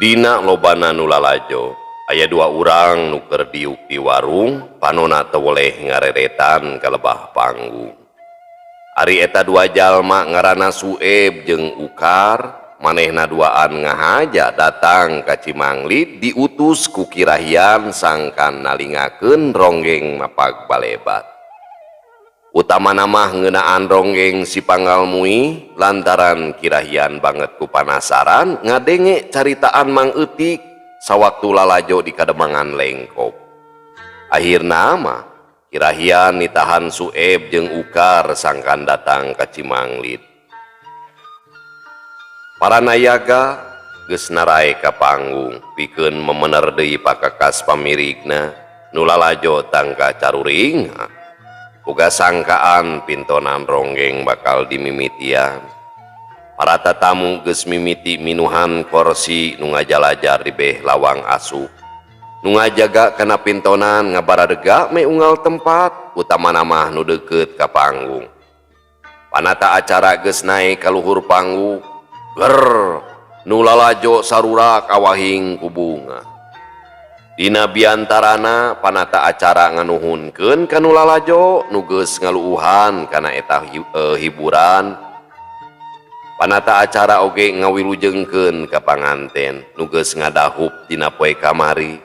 Dina lobana nu lalajo aya dua urang nu keur diuk di warung panona teu weleh ngareretan ka lebah panggung. Ari eta dua jalma ngaranna Sueb jeung Ukar manehna duaan ngahaja datang ka Cimanglid diutus ku Kirahian sangkan nalingakeun ronggeng mapag balebat. Utamana mah ngeunaan ronggeng si Panggal Muih lantaran Kirahian banget ku panasaran ngadenge caritaan Mang Eutik sawaktu lalajo di Kademangan Lengkop. Akhirna mah Kirahian nitahan Sueb jeung Ukar sangkan datang ka Cimanglid. Para nayaga geus narae ka panggung pikeun memener deui pakakas pamirigna nu lalajo tangka caruring. Boga sangkaan pintonan ronggeng bakal dimimitian. Para tatamu geus mimiti minuhan korsi nu ngajalajar di beh lawang asup. Nu ngajaga kana pintonan ngabaradega me unggal tempat utamana mah nu deukeut ka panggung. Panata acara geus naek ka luhur panggung. Ger nu lalajo sarurak awahing ku bunga. Dina biantarana panata acara nganuhunkeun ka nu lalajo nu geus ngaluuhan kana eta hiburan. Panata acara oge ngawilujengkeun ka panganten nu geus ngadahup dina poe kamari.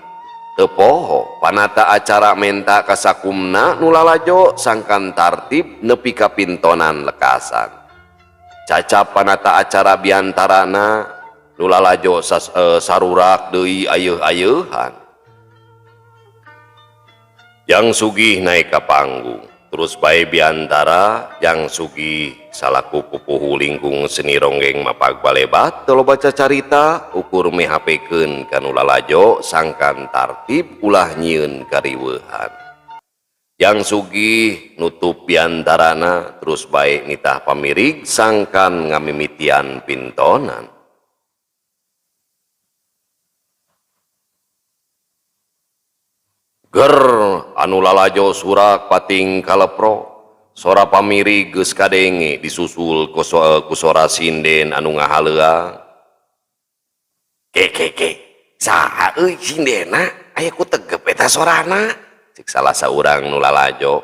Teu poho panata acara menta ka sakumna nu lalajo sangkan tartib nepi ka pintonan lekasan. Cacap panata acara biantarana nu lalajo sarurak deui ayeuh-ayeuhan. Jang Sugih naik ka panggung terus bae biantara Jang Sugih salaku pupuhu lingkung seni ronggeng mapag balebat teu loba cacarita ukur mehapekeun ka nu lalajo sangkan tartib ulah nyieun kariweuhan. Jang Sugih nutup biantarana terus bae nitah pamirig sangkan ngamimitian pintonan. Ger anu lalajo surak pating kalepro sora pamirig geus kadenge disusul ku sora sinden anu ngahaleuang. Ke ke ke saha euy sindena aya ku tegep eta sorana cek salah saurang nu lalajo.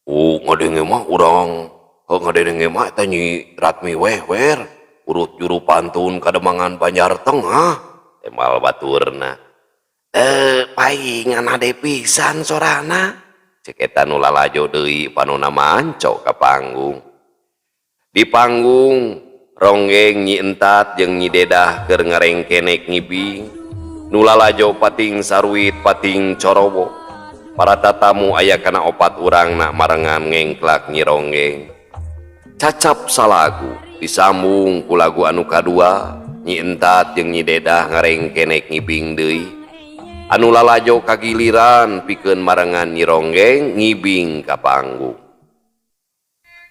Ngadenge mah urang heuh ngadenge mah eta Nyi Ratmi Wehwer urut juru pantun Kademangan Banjar Tengah temal baturna. Paingan ade pisan sorana cek eta nu lalajo deui panona manco ka panggung. Di panggung ronggeng Nyi Entat jeung Nyi Dedah keur ngarengkenek ngibing nu lalajo pating saruit pating corowo. Para tatamu aya kana opat urangna marengan ngengklak Nyi Ronggeng. Cacap salagu disambung ku lagu anu kadua Nyi Entat jeung Nyi Dedah ngarengkenek ngibing deui. Anu lalajo kagiliran pikeun marengan Nyi Ronggeng ngibing ka panggung.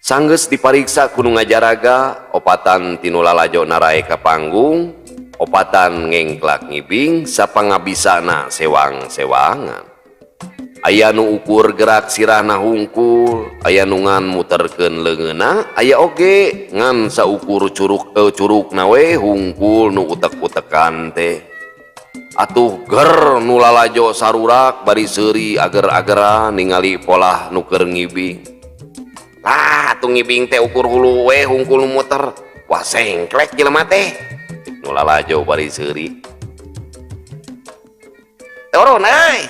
Sanggeus dipariksa ku nu ngajaraga, opatan ti nu lalajo narae ka panggung, opatan ngengklak ngibing sapangabisana sewang-sewangan. Aya nu ukur gerak sirahna hungkul, aya nu ngan muterkeun leungeunna, aya oge ngan saukur curukna we hungkul nu utek-utekan teh. Atuh ger nu lalajo sarurak bari seuri ager-ageran ningali polah nu keur ngibing. Lah atuh ngibing teh ukur hulu we hungkul nu muter. Wah sengklek jelema teh. Cek nu lalajo bari seuri. Turun euy.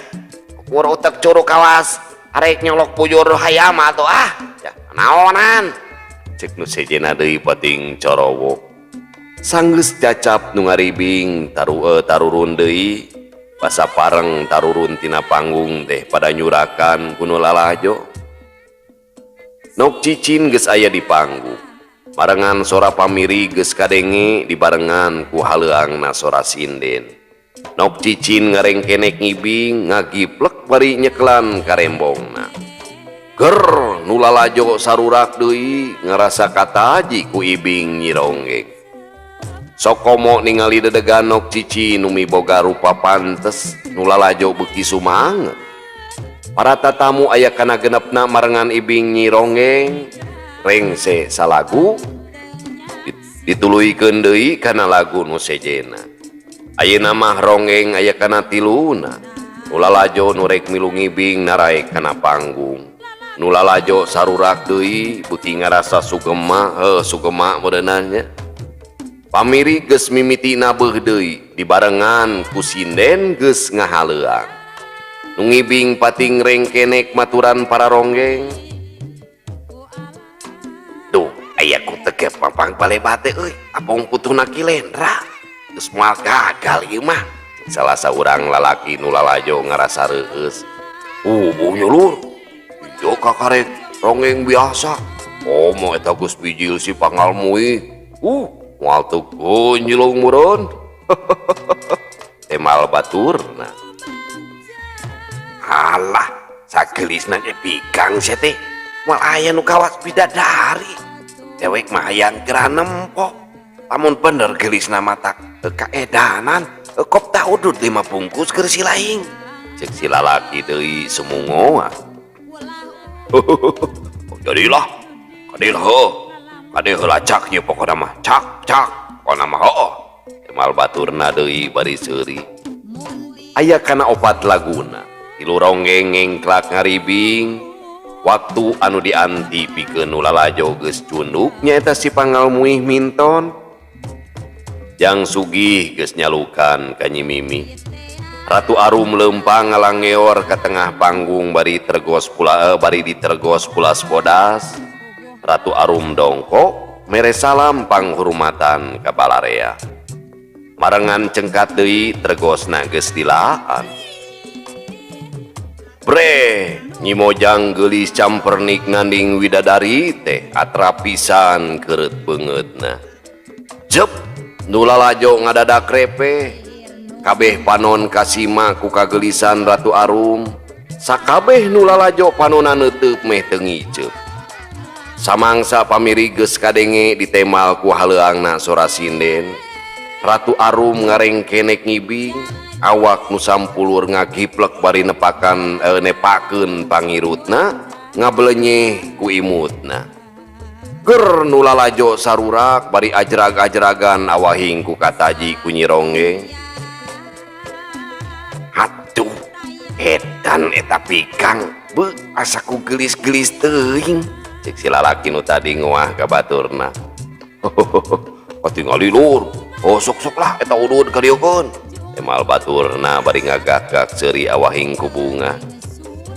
Ukur utek curuk kawas arek nyolok bujur hayam atuh ah. Ya, naonan. Cek nu sejenna deui pating corowo. Sanggeus cacap nu ngaribing tarurun deui basa pareng tarurun tina panggung teh pada nyurakan ku nu lalajo. Nok cicin geus aya di panggung. Barengan sora pamiri geus kadenge dibarengan ku haleuangna sora sinden. Nok cicin ngarengkenek ngibing ngagiplek bari nyeklan karembongna. Ger nu lalajo sarurak deui ngarasa kataji ku ibing Nyi Ronggeng. Sokomo ningali dedegan nok cici nu miboga rupa pantes nu lalajo beuki sumanget. Para tatamu aya kana genepna marengan ibing Nyi Ronggeng rengse salagu dituluykeun deui kana lagu nu sejena. Ayeuna mah ronggeng aya kana tiluna. Nu lalajo nu rek milu ngibing naraek kana panggung. Nu lalajo sarurak deui beuki ngarasa sugema, heuh sugema meureunana nya. Pamiri geus mimiti nabeuh deui dibarengan ku sinden geus ngahaleuang. Nu ngibing pating rengkenek maturan para ronggeng. Duh, aya ku tegep papang bale bate euy, apong putuna Kilendra. Geus moal gagal ieu mah. Salah saurang lalaki nu lalajo ngarasa reueus. Beunya lur. Ieu kakarek ronggeng biasa. Komo eta geus bijil si Pangalmuih. Moal teu gonjlong meureun. Temal baturna. Alah, sagelisna ge pigang sia teh. Moal aya nu kawas bidadari. Dewek mah hayang geura nempo. Lamun bener gelisna matak kaedanan, kop tah udud 5 bungkus keur si laing. Cek si lalaki deui sumungoa. Jadilah, kadilah heuh. Kade heula cak ieu pokona mah. Cak, cak, pokona mah heuh. Temal baturna deui bari seuri. Aya kana opat laguna. Tilu ronggeng ngengklak ngaribing. Waktu anu dianti pikeun nu lalajo geus cunduk nyaeta si Pangalmuih minton. Jang sugih geus nyalukan ka Nyi Mimi. Ratu Arum leumpang ngalangeor ka tengah panggung bari tergos pula, bari ditergos pulas bodas. Ratu Arum dongkok mere salam panghormatan ka balarea. Marengan cengkat deui tergosna geus dilaan. Bre, Nyi Mojang geulis campernik nganding widadari teh atrap pisan keureut beungeutna. Jep, nu lalajo ngadadak repe. Kabeh panon kasima ku kagelisan Ratu Arum. Sakabeh nu lalajo panona neuteub meh teu ngiceup. Samangsa pamiri geus kadenge ditemal ku haleuangna sora sinden. Ratu Arum ngarengkenek ngibing, awak nu sampulur ngagiplek bari nepakan nepakeun pangirutna, ngabelenyeh ku imutna. Ger nu lalajo sarurak bari ajrag-ajragan awahing ku kataji ku Nyi Ronggeng. Atuh, edan eta pikang, beuh asa ku geulis-geulis teuing. Cek si lalaki nu tadi ngoah ka baturna. Katingali lur. Oh sok-sok lah eta udud ka dieukeun. Temal baturna bari ngagak-gak seuri awahing ku bunga.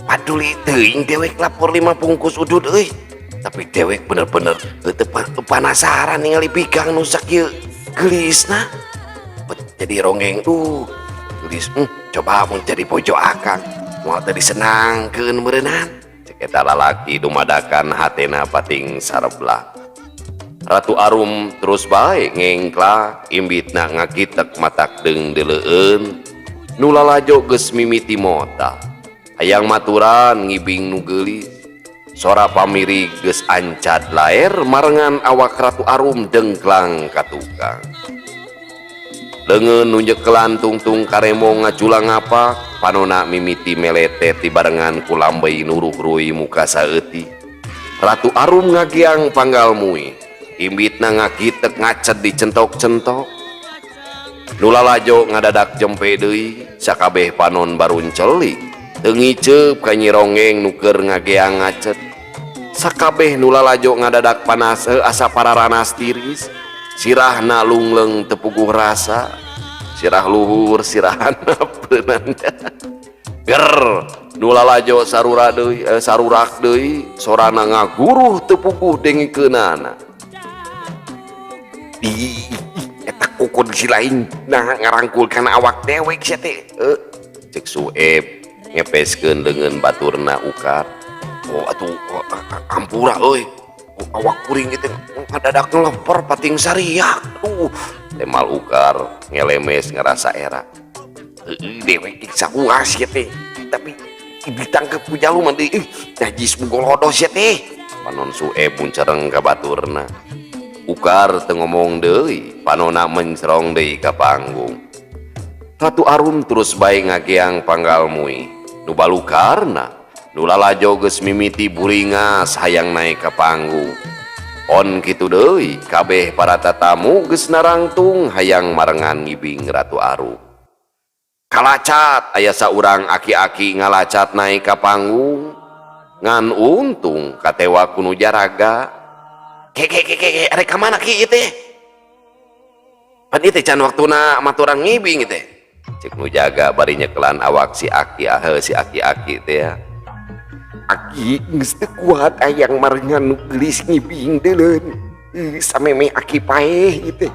Paduli teuing dewek lapor 5 bungkus udud euy. Tapi dewek bener-bener teu panasaran ningali pigang nu sakieu geulisna. Jadi ronggeng tuh geulis, coba mun jadi bojo akang moal teu disenangkeun meureunnan. Cek eta lalaki dumadakan hatena pating sareblah. Ratu Arum terus bae ngengklak imbitna ngagitek matak deung deleueun. Nu lalajo geus mimiti mota. Hayang maturan ngibing nu geulis. Sora pamiri geus ancad laer marengan awak Ratu Arum dengklang ka tukang. Leungeun nu nyekelan tungtung karemo ngaculang ngapak, panona mimiti meletet dibarengan ku lambey nuruh-ruy muka saeutik. Ratu Arum ngagiang panggal mui, imbitna ngagitek ngacet dicentok-centok. Nu lalajo ngadadak jempe deui, sakabeh panon baruncelik, teu ngiceup ka Nyi Ronggeng nu keur ngageang ngacet. Sakabeh nu lalajo ngadadak panas, asa pararanas tiris. Sirahna lungleung teu puguh rasa, sirah luhur sirah handap beunang. Ger nu lalajo sarura deui, sarurak deui, sorana ngaguruh teu puguh dengikeunana. Ih, eta kukun si lain nah ngarangkul kana awak dewek sia teh. Cek Sueb ngepeskeun leungeun baturna ukar. Oh atuh, oh, ampura euy. Oh, awak kuring teh ngadadak ngelemper pating sariak. Aduh, temal ukar ngelemes ngerasa era. Heueuh dewek jeung sahuas sia teh. Tapi ditangkep ku jalu mah deui, najis mugolodo sia teh. Panon Sueb muncereng ka baturna. Ukar teu ngomong deui, panona mencrong deui ka panggung. Ratu Arum terus bae ngageang panggal mui. Nu balukarna, nu lalajo geus mimiti buringas hayang naik ka panggung. On kitu deui kabeh para tatamu geus narangtung hayang marengan ngibing Ratu Arum. Kalacat aya saurang aki-aki ngalacat naik ka panggung ngan untung katewa ku nu jaraga. Ke ke ke ke ke, arek ka mana ki ieu teh? Pan ieu teh can waktuna maturan ngibing ieu teh. Cek nu jaga bari nyekelan awak si aki ah si aki-aki teh ya. Aki geus teu kuat hayang marengan nu geulis ngibing deuleun. Samemeh aki paeh ieu teh.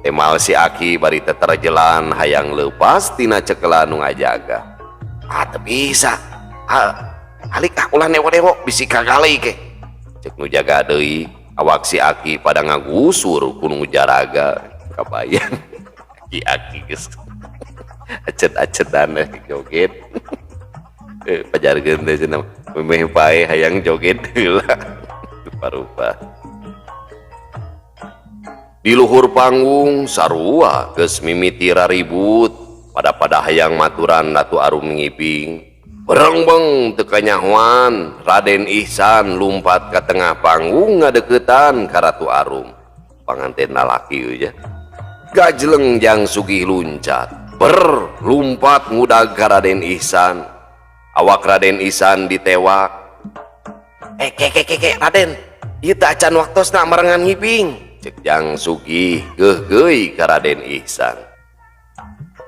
Emal si aki bari teterjelan hayang leupas tina cekelan nu ngajaga. Ah, teu bisa. Ah, alik ah, ulah newo-newo bisi kagalei ke. Cek nu jaga deui, awak si aki pada ngagusur ku nu jaraga. Kabayang. Aki-aki geus acet-acetan joget. Pajarkeun teh cenah memeh paeh hayang joget heula. Rupa-rupa. Di luhur panggung sarua geus mimiti raribut pada-pada hayang maturan Ratu Arum ngibing. Berengbeng teu kanyahoan Raden Ihsan lumpat ka tengah panggung ngadeukeutan ka Ratu Arum. Panganten lalaki euy nya. Gajleng Jang Sugih luncat. Ber lumpat ngudag ka Raden Ihsan. Awak Raden Ihsan ditewak. Ke ke ke ke Raden, ieu teh acan waktosna marengan ngibing. Cek Jang Sugih geuhgeuy ka Raden Ihsan.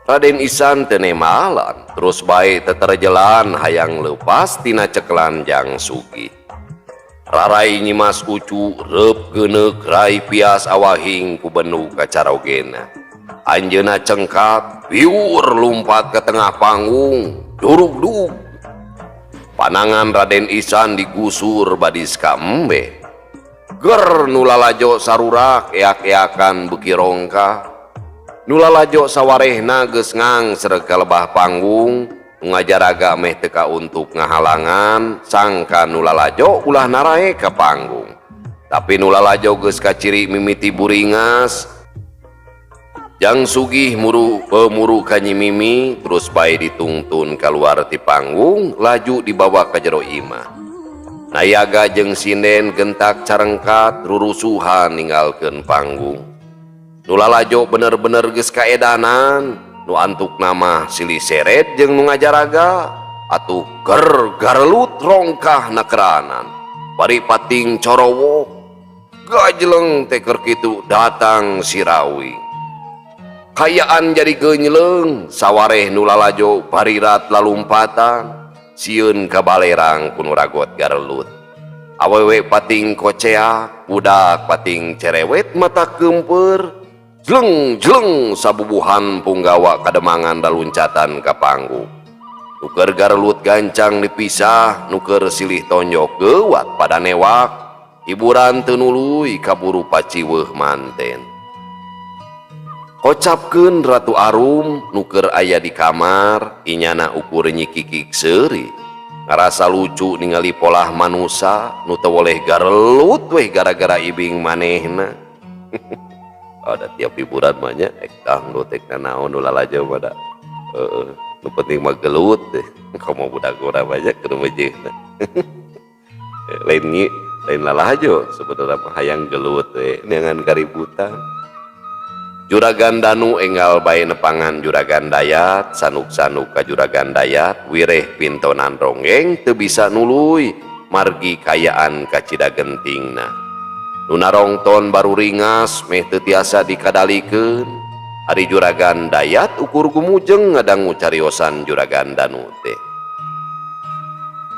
Raden Ihsan teu nemalan, terus bae teterjelan hayang leupas tina cekelan Jang Sugih. Rarai Nyimas Ucu reup geuneuk rai pias awahing ku benug kacarogena. Anjeunna cengkak piur lumpat ke tengah panggung, durug-dug. Panangan Raden Ihsan digusur badis ka embe. Ger nu lalajo sarurak eak-eakan beuki rongkah. Nu lalajo sawarehna geus ngangsreg ka lebah panggung, nu ngajaraga meh teu kauntuk ngahalangan sangka nu lalajo ulah narae ka panggung. Tapi nu lalajo geus kaciri mimiti buringas. Jang Sugih muru ka Nyi Mimi terus bae ditungtun kaluar ti panggung laju dibawa ka jero imah. Nayaga jeung sinden gentak carengkat rurusuhan ninggalkeun panggung. Nu lalajo bener-bener geus kaedanan, nu antuk nama silih seret jeung nu ngajaraga atuh ger garelut rongkah nakeranan. Bari pating corowok gajleng teh keur kitu datang Sirawi. Kayaan jadi genyleung sawareh nu lalajo barirat lalumpatan sieun kabalerang ku nu ragot garelut. Awewe pating koceak, budak pating cerewet mata kempeur. Jleng jleng sabubuhan punggawa kademangan daluncatan ka panggung. Nu keur garelut gancang dipisah, nu keur silih tonjok geuwat pada newak. Hiburan teu nuluy kaburu paciweuh manten. Kocapkeun Ratu Arum nu keur aya di kamar, inyana ukur nyikikik seuri. Ngarasa lucu ningali polah manusa nu teu boleh garelut weh gara-gara ibing manehna. Ada tiap hiburan mah nya ek dangdut ek nanaon nu lalajo mah da. Heeh, nu penting mah gelut deh. Komo budak urang mah nya kudu meujeuhna. Lain nyi, lain lalajo sebenarnya mah hayang gelut we neangan kaributan. Juragan Danu enggal bae nepangan Juragan Dayat, sanuk-sanuk ka Juragan Dayat, wireh pintonan ronggeng teu bisa nuluy margi kayaan kacida gentingna. Nu narongton baru ringas meh teu tiasa dikadalikeun. Ari Juragan Dayat ukur gumujeng ngadangu cariosan Juragan Danu teh.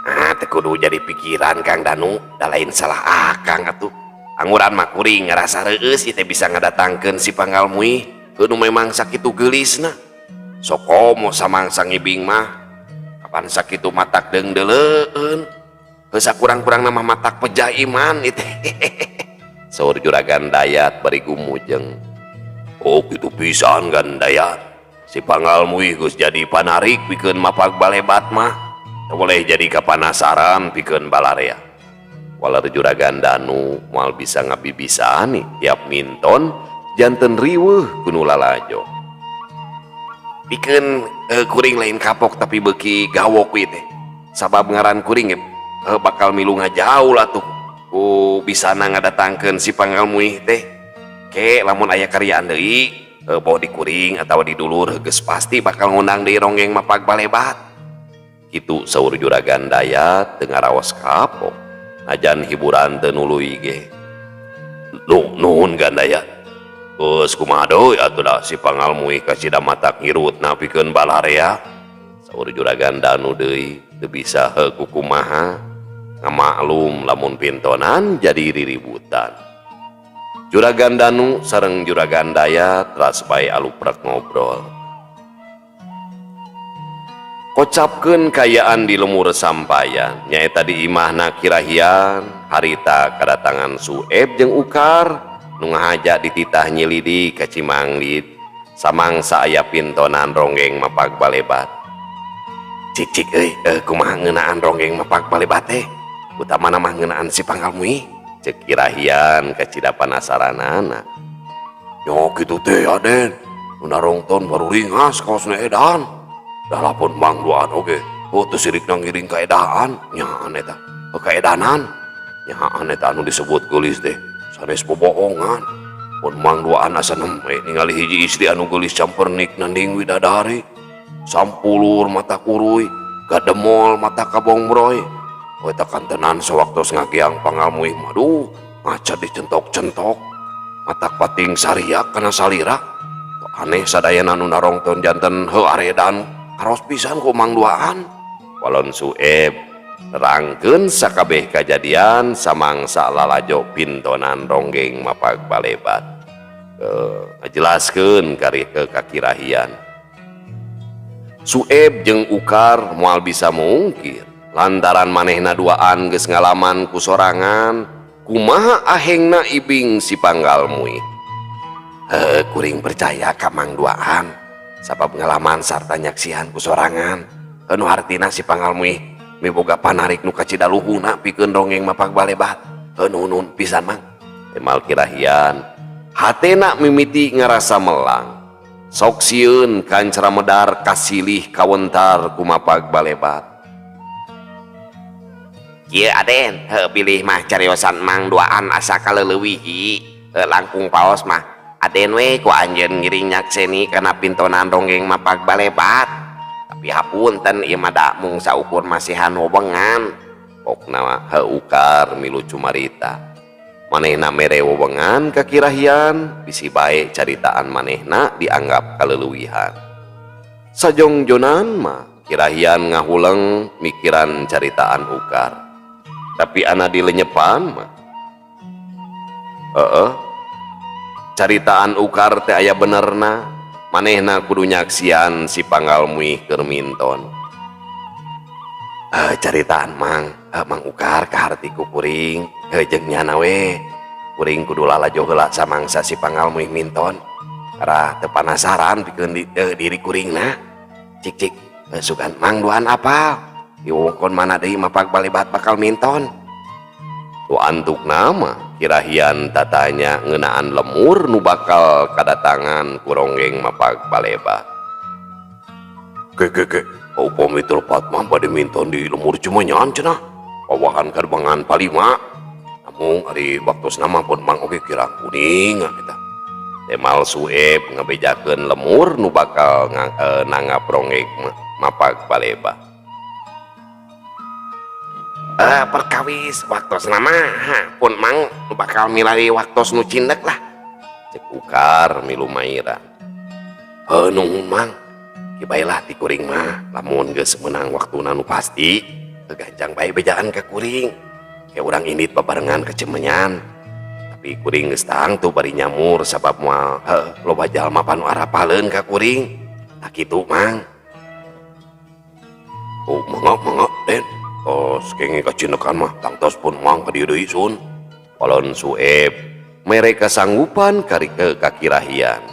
Ah, teu kudu jadi pikiran Kang Danu, da lain salah akang atuh. Anguran mah kuring ngarasa reueus ieu teh bisa ngadatangkeun si Panggal Muih, nu memang sakitu geulisna. Sok komo samangsa ngibing mah, kapan sakitu matak deungdeuleueun. Heuh sakurang-kurangna mah matak pejah iman ieu teh. Saur Juragan Dayat bari gumujeng. Oh kitu pisan Gan Dayat. Si Panggal Muih geus jadi panarik pikeun mapag balebat mah. Teu boleh jadi kapanasaran pikeun balarea. Waler Juragan Danu moal bisa ngabibisaan tiap minton janten riweuh ku nu lalajo. Pikeun kuring lain kapok tapi beuki gawok we teh. Sabab ngaran kuring bakal milu ngajauh lah tuh. Ku bisana ngadatangkeun si Pangalmuih teh. Ke lamun aya karyaan deui, boh di kuring atawa di dulur geus pasti bakal ngundang deui ronggeng mapag balebat. Kitu saur Juragan Dayat teu ngaraos kapok. Najan hiburan teu nuluy ge. Nuhun Gandaya. Geus kumaha deui atuh da si Pangalmuih kacida matak ngirutna pikeun balarea. Saur Juragan Danu deui teu bisa heuh kukumaha. Ngamaklum lamun pintonan jadi riributan. Juragan Danu sareng Juragan Dayat teras bae aluprek ngobrol. Kocapkeun kayaan di lemur sampayan, nyaeta di imahna Kirahian, harita kadatangan Sueb jeung Ukar nu ngahaja dititah nyilidi ka Cimangdit, samangsa aya pintonan ronggeng mapag balebat. Cik cik euy, kumaha ngeunaan ronggeng mapag balebat teh? Utamana mah ngeunaan si Pangalmuih, cek Kirahian kacida panasaranana. Yo kitu teh Aden, nu narongton baru ringas kaosna edan. Dah lapun mang duaan oge, oh teu sirikna ngiring kaedaan, nyaan eta, kaedanan. Nyaan eta anu disebut geulis teh, sanes bobohongan. Pun mang duaan asa nembe ningali hiji istri anu geulis campernik nanding widadari. Sampulur mata kuruy, gademol mata kabongbroy. Eta kantenan sewaktu ngagiang Pangalmuih maduh ngaca dicentok-centok matak pating sariak kana salira. Aneh sadayana nu narongton janten heuh aredan karos pisan ku mang duaan. Walon Sueb nerangkeun sakabeh kajadian samangsa lalajo pintonan ronggeng mapag balebat. Ngajelaskeun kari ke kakirahian. Sueb jeung Ukar moal bisa mungkir lantaran manehna duaan geus ngalaman ku sorangan kumaha ahengna ibing si Panggalmuih. Heuh, kuring percaya ka mang duaan sabab ngalaman sarta nyaksihan ku sorangan. Nu hartina si Pangalmuih miboga panarik nu kacida luhuna pikeun ronggeng mapag balebat. Heuh, nuhun pisan mang. Emal Kirahian hatena mimiti ngarasa melang. Sok sieun kancara medar kasilih kawentar ku mapag balebat. Kieu Aden, heuh bilih mah cariosan mang duaan asa kaleulewihi, heuh langkung paos mah Aden we ku anjeun ngiring nyakseni kana pintonan ronggeng mapag balebat. Tapi hapunten ieu mah da mung saukur masihan wewengan. Pokna mah heuh Ukar milu cumarita. Manehna mere wewengan ka Kirahian, bisi bae caritaan manehna dianggap kaleulewihan. Sajongjonan mah Kirahian ngahuleng mikiran caritaan Ukar. Tapi ana dilenyepan mah. Heeh. Caritaan Ukar teh aya benerna, manehna kudu nyaksian si Pangalmuih keur minton. Caritaan mang, Mang Ukar kaharti ku kuring, jeung nyana we. Kuring kudu lalajo heula samangsa si Pangalmuih minton. Karena teu panasaran pikeun diri kuringna. Cik cik, sugan mang duaan apal? Di wewengkon mana deui mapag balebat bakal minton. Tu antuk nama Kirahian tatanya ngeunaan lemur nu bakal kadatangan ku ronggeng mapag balebat. Ke ke ke, upami teu lepat mah bade minton di lemur Cimenyan cenah. Pawahan kademangan palima. Namung ari waktosna mah pun mang oge kirang kuning eta. Temal Sueb ngabejakeun lemur nu bakal nanggap ronggeng mapag balebat. Perkawis waktosna mah pun mang nu bakal milari waktos nu cindek lah. Cek Ukar milu mairan. Heuh nuhun mang. Ki bae lah ti kuring mah lamun geus meunang waktuna nu pasti gancang bae bejaan ka kuring. Ke urang indit babarengan ka Cimenyan. Tapi kuring geus tangtu bari nyamur sabab moal heuh loba jalma panu arapaleun ka kuring. Tah kitu mang. Oh mangga mangga Den. Tos kenging kacinekan mah tangtos pun mang ka dieu deui sun. Walon Sueb mere kasanggupan kari ke kakirahian.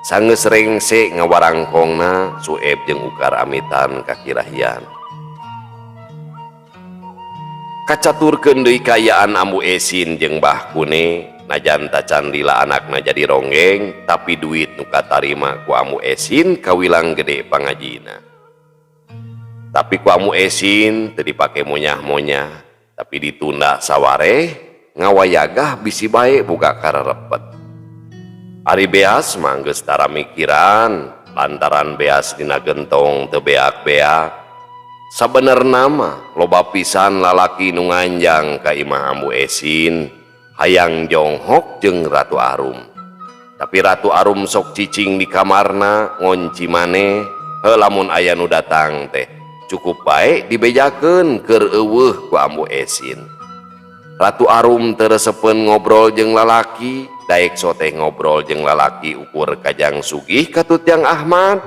Sanggeus rengse ngawarangkongna Sueb jeung Ukar amitan kakirahian. Kacaturkeun deui kaayaan Ambu Esin jeung Bah Kune, najan tacan lila anakna jadi ronggeng, tapi duit nu katarima ku Ambu Esin kawilang gede pangajina. Tapi ku Ambu Esin teu dipake monyah-monyah. Tapi ditunda sawareh ngawayagah bisi bae boga kararepet. Ari beas mah geus tara mikiran lantaran beas dina gentong teu beak-beak. Sabenerna mah loba pisan lalaki nu nganjang ka imah Ambu Esin hayang jonghok jeung Ratu Arum. Tapi Ratu Arum sok cicing di kamarna ngonci maneh. Heuh, lamun aya nu datang teh cukup bae dibejakeun keur euweuh ku Ambu Esin. Ratu Arum teu resepeun ngobrol jeung lalaki, daek soteh ngobrol jeung lalaki ukur kajang sugih katut Yang Ahmad.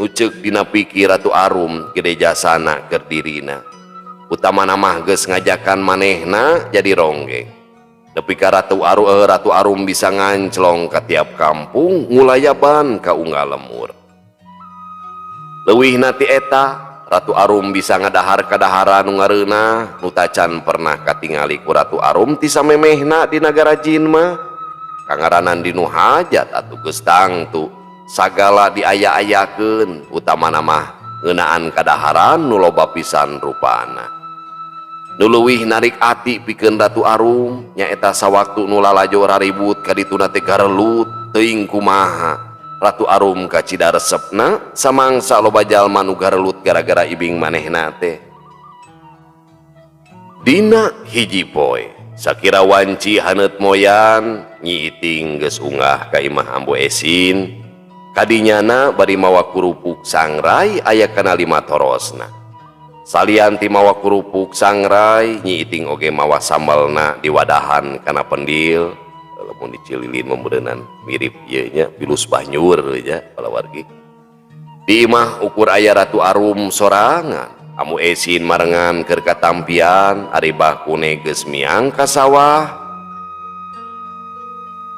Nu ceuk dina pikir Ratu Arum gede jasana keur dirina. Utamana mah geus ngajakan manehna jadi ronggeng. Nepi ka Ratu Arum bisa nganclong ka tiap kampung ngulayaban ka unggal lemur. Leuwihna ti eta, Ratu Arum bisa ngadahar kadaharan nu ngareunah nu tacan pernah katingali ku Ratu Arum ti samemehna di nagara jin mah. Kangaranan dinu hajat atuh geus tangtu sagala diaya-ayakeun, utamana mah ngeunaan kadaharan nu loba pisan rupana. Nu leuwih narik ati pikeun Ratu Arum nyaeta sawaktu nu lalajo raribut ka dituna teh garelut teuing kumaha. Ratu Arum kacida resepna samangsa loba jalma nu garelut gara-gara ibing manehna teh. Dina hiji poe sakira wanci haneut moyan, Nyi Iting geus unggah ka imah Ambu Esin. Kadinyana bari mawa kerupuk sangrai aya kana 5 torosna. Salian ti mawa kerupuk sangrai, Nyi Iting oge mawa sambalna diwadahan kana pendil. Lamun dicililin meureunan mirip ieu nya pilus banjur nya palawargi. Di imah ukur aya Ratu Arum sorangan. Ambu Esin marengan keur katampian, ari Bah Kune geus miang ka sawah.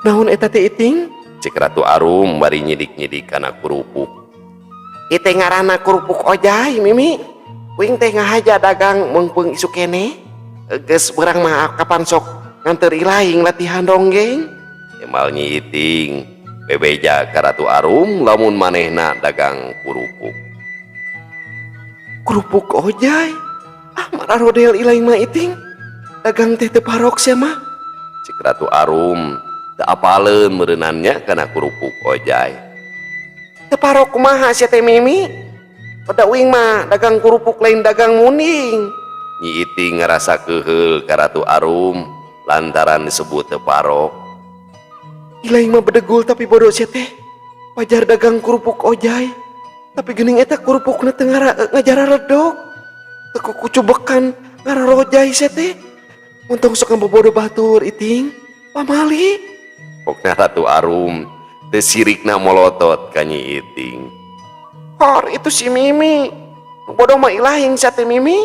Naon eta teh, Iting? Cek Ratu Arum bari nyidik-nyidik kana kerupuk. Ieu ngaranna kerupuk ojai, Mimi. Uing teh ngahaja dagang meungpeung isuk keneh. Geus beurang mah kapan sok nganteur ilaing latihan ronggeng. Emal Nyi Iting bebeja ka Ratu Arum lamun manehna dagang kerupuk. Kerupuk ojai? Ah, mararodel ilaing mah, Iting. Dagang teh teu parok sia mah. Cek Ratu Arum teu apaleun meureunannya kana kerupuk ojai. Teu parok kumaha sia teh, Mimi? Pada uing mah dagang kerupuk lain dagang munding. Nyi Iting ngarasa keheul ka Ratu Arum lantaran disebut teu parok. Ilaing mah bedegul tapi bodoh sia teh. Wajar dagang kerupuk ojai. Tapi geuning eta kerupukna teu ngajara redog. Teu kucubekan ngararojai sia teh. Untung sok ngabobodo batur, Iting. Pamali. Pokna Ratu Arum teu sirikna molotot ka Nyi Iting. Hor itu si Mimi. Bodoh mah ilaing sia teh, Mimi.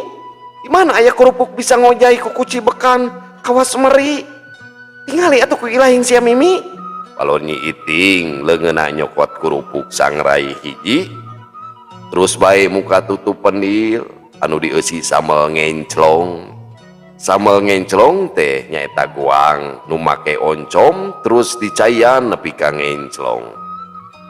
Di mana aya kerupuk bisa ngojai ku kucibekan kawas meri. Tingali atuh ku ilaing sia, Mimi. Balon Nyi Iting leungeunna nyokot kerupuk sangrai hiji. Terus bae muka tutup pendil anu dieusi sambal ngenclong. Sambal ngenclong teh nyaeta goang nu make oncom terus dicaian nepi ka ngenclong.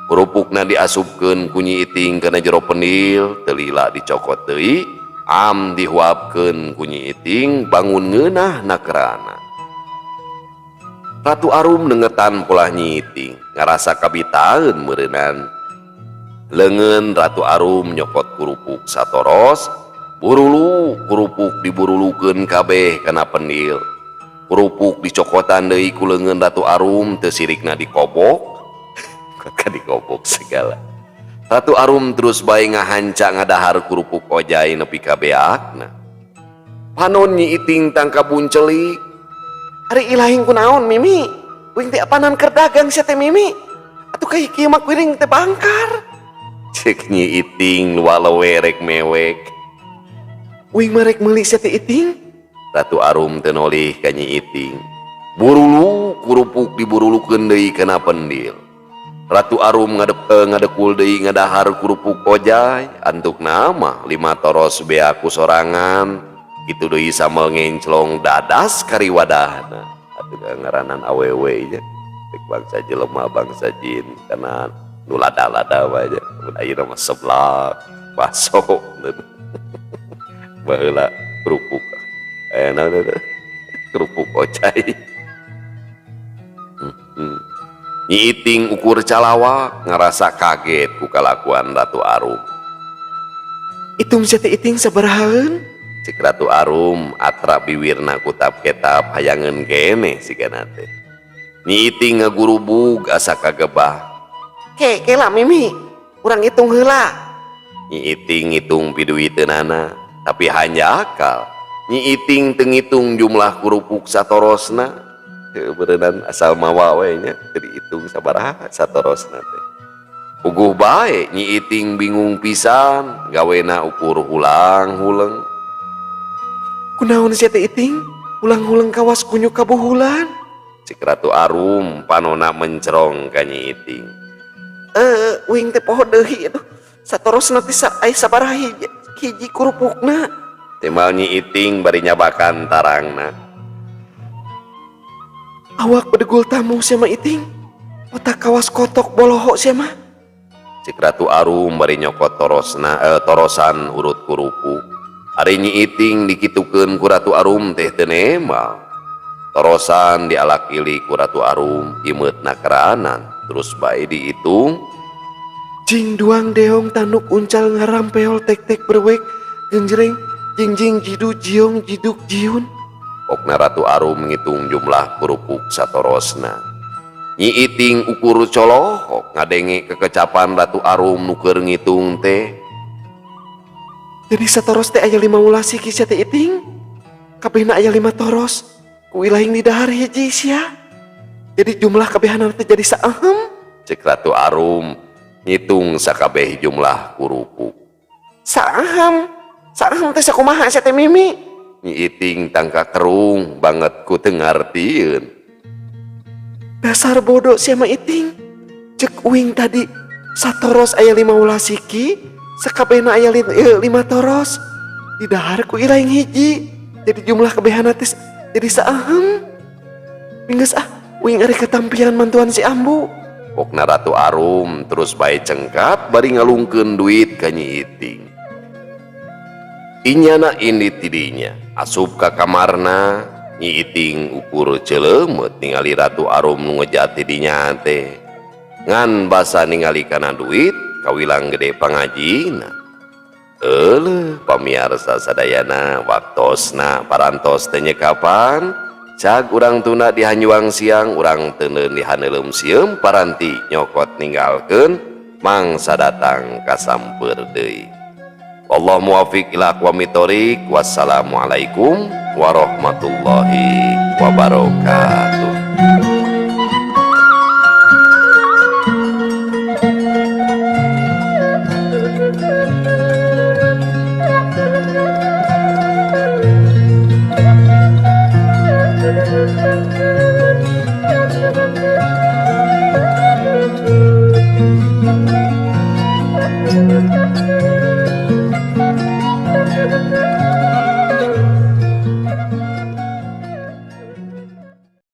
Kerupukna diasupkeun ku Nyi Iting kana jero pendil, teu lila dicokot deui, am dihuapkeun ku Nyi Iting bangun ngeunah nakerana. Ratu Arum nengetan polah Nyi Iting, ngarasa kabitaeun meureunan. Leungeun Ratu Arum nyokot kerupuk satoros, burulu kerupuk diburulukeun kabeh kana pendil. Kerupuk dicokotan deui ku leungeun Ratu Arum teu sirikna dikobok. Ka dikobok segala. Ratu Arum terus bae ngahanca ngadahar kerupuk ojai nepi ka beakna. Panon Nyi Iting tangka buncelik. Ari ilaing kunaon, Mimi? Uing teh apanan keur dagang sia teh, Mimi? Atuh ka kieu mah kuring teh bangkar. Cek Nyi Iting luwalewe rek mewek. Uing mah rek meuli sia teh, Iting. Ratu Arum teu nolih ka Nyi Iting. Burulu kerupuk diburulukeun deui kana pendil. Ratu Arum ngadekul deui ngadahar kerupuk ojai, antukna mah 5 toros bea ku sorangan. Kitu deui sambal ngenclong dadas kariwadahna. Atuh ngaranan awewe nya. Rek bangsa jelema bangsa jin kana nu lada-lada wae nya. Mun ayeuna mah seblak, baso. Baheula kerupuk. Enak kerupuk ocai. Nyi Iting ukur calawak ngerasa kaget ku kalakuan Ratu Arum. Itung sia teh Iting sabarahaeun? Cek Ratu Arum atra biwirna kutap ketap hayangeun keneh sigana teh. Nyi Iting ngagurubug asa kagebah. Ke kela Mimi, urang hitung heula. Nyi Iting ngitung piduiteunana, tapi hanjakal. Nyi Iting teu ngitung jumlah kerupuk satorosna. Heuh beureunan asal mawa we nya teu diitung sabaraha satorosna teh. Puguh bae Nyi Iting bingung pisan, gawena ukur hulang-huleng. Kunaon sia teh Iting? Hulang-huleng kawas kunyuk kabuhulan. Cek Ratu Arum panona mencerong ka Nyi Iting. Uing teh poho deui atuh. Satorosna teh aya sabaraha hiji kerupukna. Timbal Nyi Iting bari nyabakan tarangna. Awak bedegul tamu sia mah Iting. Otak kawas kotok boloho sia mah. Cek Ratu Arum bari nyokot torosan urut kerupuk. Ari Nyi Iting dikitukeun ku Ratu Arum teh teu nembal. Torosan dialak-ilik ku Ratu Arum imeutna keranan terus bae dihitung. Jing duang deong tanduk uncal ngaram peol tek-tek berwek genjreng jingjing jidu jiong jiduk jiun. Pokna Ratu Arum ngitung jumlah kerupuk satorosna. Nyi Iting ukur colohok ngadenge kekecapan Ratu Arum nu keur ngitung teh. Jadi satoros teh aya 5 ulas siki sia teh Iting. Kabehna aya 5 toros. Ku ilahing di dahar hiji sia. Jadi jumlah kabehanana teh jadi saehem. Cek Ratu Arum ngitung sakabeh jumlah kerupuk. Saehem. Saehem teh sakumaha sia teh Mimi? Nyi Iting tangka kerung banget ku teu ngartieun. Dasar bodoh sia mah Iting. Cek uing tadi satoros aya 5 ulas siki, sakabehna aya 5 toros. Di dahar ku ilahing hiji. Jadi jumlah kabehana teh jadi saehem. Minggeus ah, uing ari katampian mantuan si Ambu. Pokna Ratu Arum terus bae cengkat bari ngalungkeun duit ka Nyi Iting. Inyana indit tidinya asup ka kamarna. Nyi Iting ukur celemet ningali Ratu Arum nu ngejat tidinya teh. Ngan basa ningali kana duit kawilang gede pangajina. Euleuh pamiarsa sadayana waktosna parantos teh nyekapan. Cag urang tuna di hanjuang siang urang teuneun di haneuleum sieum paranti nyokot ninggalkeun mangsa datang kasamper deui. Wallahu muwaffiq ila aqwamit thoriq. Wassalamualaikum warahmatullahi wabarakatuh. Thank you.